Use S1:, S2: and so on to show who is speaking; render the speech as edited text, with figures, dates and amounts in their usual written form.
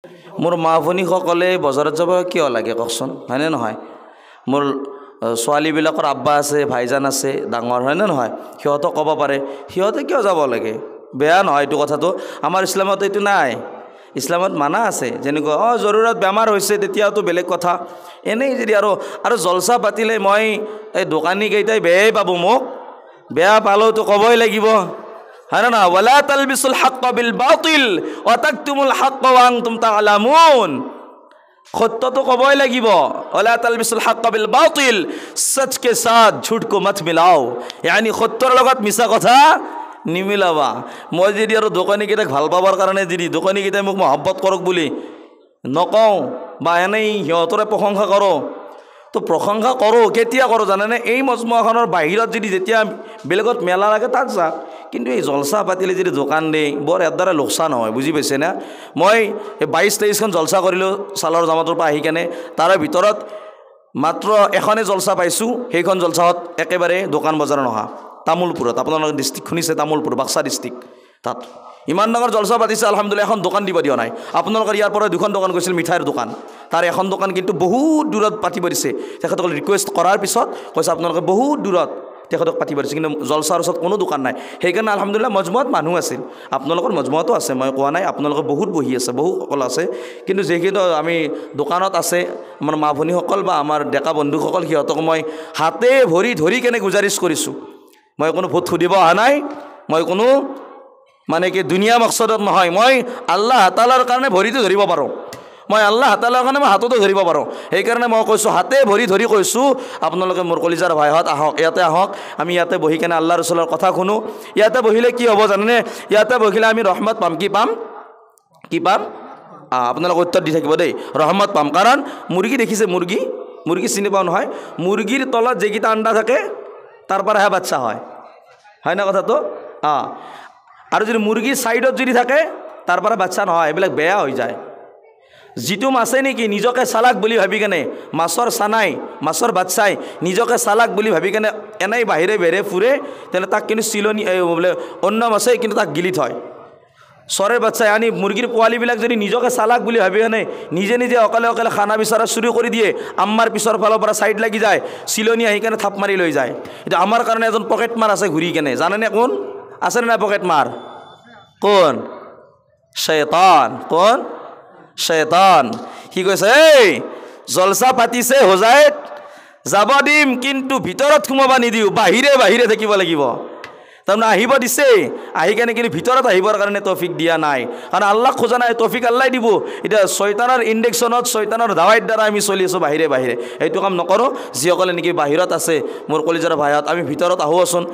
S1: মোৰ মা ভনীসকলে বজাৰত যাব কিয় লাগে কওকচোন, হয়নে নহয়? মোৰ ছোৱালীবিলাকৰ আব্বা আছে, ভাইজান আছে, ডাঙৰ, হয়নে নহয়? সিহঁতক ক'ব পাৰে, সিহঁতে কিয় যাব লাগে? বেয়া নহয় এইটো কথাটো, আমাৰ ইছলামত এইটো নাই, ইছলামত মানা আছে। যেনেকুৱা জৰুৰত বেমাৰ হৈছে তেতিয়াতো বেলেগ কথা, এনেই যদি আৰু আৰু জলচা পাতিলে মই এই দোকানীকেইটাই বেয়াই পাব, মোক বেয়া পালেওতো ক'বই লাগিব, হয় না? ৱালা তালবিছুল হাক্ক বিল বাতিল ওয়া তাকতুমুল হাক্ক ওয়া আনতুম তা'লামুন। সত্যটো ক'বই লাগিব। ৱালা তালবিছুল হাক্ক বিল বাতিল, সচ কে সাথ ঝুঠ কো মত মিলাও, ইয়ানি সত্যৰ লগত মিছা কথা নিমিলাবা। মই যদি আৰু দোকানীকেইটাক ভাল পাবৰ কাৰণে যদি দোকানীকেইটাই মোক মহব্বত কৰক বুলি নকওঁ বা এনেই সিহঁতৰে প্ৰশংসা কৰোঁ, তো প্ৰশংসা কৰোঁ কেতিয়া কৰোঁ জানেনে? এই মজমুৱাখনৰ বাহিৰত যদি যেতিয়া বেলেগত মেলা লাগে তাত যাওক, কিন্তু এই জলচা পাতিলে যদি দোকান দিয়ে বৰ ইয়াৰ দ্বাৰা লোকচান হয়, বুজি পাইছে না? মই এই 22-23খন জলচা কৰিলোঁ চালৰ জামাটোৰ পৰা আহি কেনে, তাৰে ভিতৰত মাত্ৰ এখনেই জলচা পাইছোঁ, সেইখন জলচাত একেবাৰে দোকান বজাৰ নহা, তামোলপুৰত। আপোনালোকৰ ডিষ্ট্ৰিক্ট শুনিছে, তামোলপুৰ বাক্সা ডিষ্ট্ৰিক্ট, তাত ইমান ডাঙৰ জলচা পাতিছে, আলহামদুলিল্লাহ এখন দোকান দিব দিয়া নাই। আপোনালোকৰ ইয়াৰ পৰা দুখন দোকান গৈছিল, মিঠাইৰ দোকান, তাৰ এখন দোকান কিন্তু বহুত দূৰত পাতিব দিছে। তেখেতসকলে ৰিকুৱেষ্ট কৰাৰ পিছত কৈছে আপোনালোকে বহুত দূৰত তেখেতক পাতিব দিছে, কিন্তু জলচাৰ ওচৰত কোনো দোকান নাই। সেইকাৰণে আলহামদুলিল্লাহ মজমুৱাত মানুহ আছিল, আপোনালোকৰ মজমুৱাতো আছে, মই কোৱা নাই, আপোনালোকৰ বহুত বহি আছে, বহুসকল আছে, কিন্তু যিখিনি আমি দোকানত আছে আমাৰ মা ভনীসকল বা আমাৰ ডেকা বন্ধুসকল, সিহঁতক মই হাতে ভৰি ধৰি কেনে গুজাৰিছ কৰিছোঁ। মই কোনো ভোট সুধিব অহা নাই, মই কোনো মানে কি দুনিয়া মকচদত নহয়, মই আল্লাহ তাআলাৰ কাৰণে ভৰিটো ধৰিব পাৰোঁ, মই আল্লাহ তাআলাৰ কাৰণে মই হাততো ধৰিব পাৰোঁ। সেইকাৰণে মই কৈছোঁ, হাতে ভৰি ধৰি কৈছোঁ, আপোনালোকে মোৰ কলিজাৰ ভাইহঁত আহক, ইয়াতে আহক, আমি ইয়াতে বহি কেনে আল্লাহ ৰচুলৰ কথা শুনো। ইয়াতে বহিলে কি হ'ব জানেনে? ইয়াতে বহিলে আমি ৰহমত পাম। কি পাম? কি পাম? আপোনালোকে উত্তৰ দি থাকিব দেই, ৰহমত পাম। কাৰণ মুৰ্গী দেখিছে, মুৰ্গী, মুৰ্গী চিনি পাওঁ নহয়? মুৰ্গীৰ তলত যিকেইটা আণ্ডা থাকে তাৰ পৰাহে বাচ্চা হয়, হয় না কথাটো? আৰু যদি মুৰ্গীৰ ছাইডত যদি থাকে তাৰ পৰা বাচ্চা নহয়, এইবিলাক বেয়া হৈ যায়। যিটো মাছে নেকি নিজকে চালাক বুলি ভাবি কেনে, মাছৰ চানাই, মাছৰ বাচ্চাই নিজকে চালাক বুলি ভাবি কেনে এনেই বাহিৰে বাহিৰে ফুৰে, তেনে তাক কিন্তু চিলনি বোলে অন্য মাছে কিন্তু তাক গিলি থয়। চৰাইৰ বাচ্চাই আনি মুৰ্গীৰ পোৱালিবিলাক যদি নিজকে চালাক বুলি ভাবি কেনে নিজে নিজে অকলে অকলে খানা বিচৰা চুৰি কৰি দিয়ে, আম্মাৰ পিছৰ ফালৰ পৰা ছাইড লাগি যায়, চিলনি আহি কেনে থাপ মাৰি লৈ যায়। এতিয়া আমাৰ কাৰণে এজন পকেট মাৰ আছে ঘূৰি কেনে, জানেনে কোন? আছেনে নাই পকেট মাৰ? কোন? শ্বেতান। কোন? শ্বেতান। সি কৈছে, এই জলচা পাতিছে হোজাইত, যাব দিম, কিন্তু ভিতৰত সোমাব নিদিওঁ, বাহিৰে বাহিৰে থাকিব লাগিব। তাৰমানে আহিব দিছে, আহি কেনে কিন্তু ভিতৰত আহিবৰ কাৰণে তৌফিক দিয়া নাই, কাৰণ আল্লাহ খোজা নাই, তৌফিক আল্লাহ দিব। এতিয়া ছয়তানৰ ইণ্ডেকশ্যনত, ছয়তানৰ দাৱাইৰ দ্বাৰা আমি চলি আছোঁ বাহিৰে বাহিৰে। এইটো কাম নকৰোঁ। যিসকলে নেকি বাহিৰত আছে মোৰ কলিজাৰ ভাইহঁত, আমি ভিতৰত আহোঁচোন।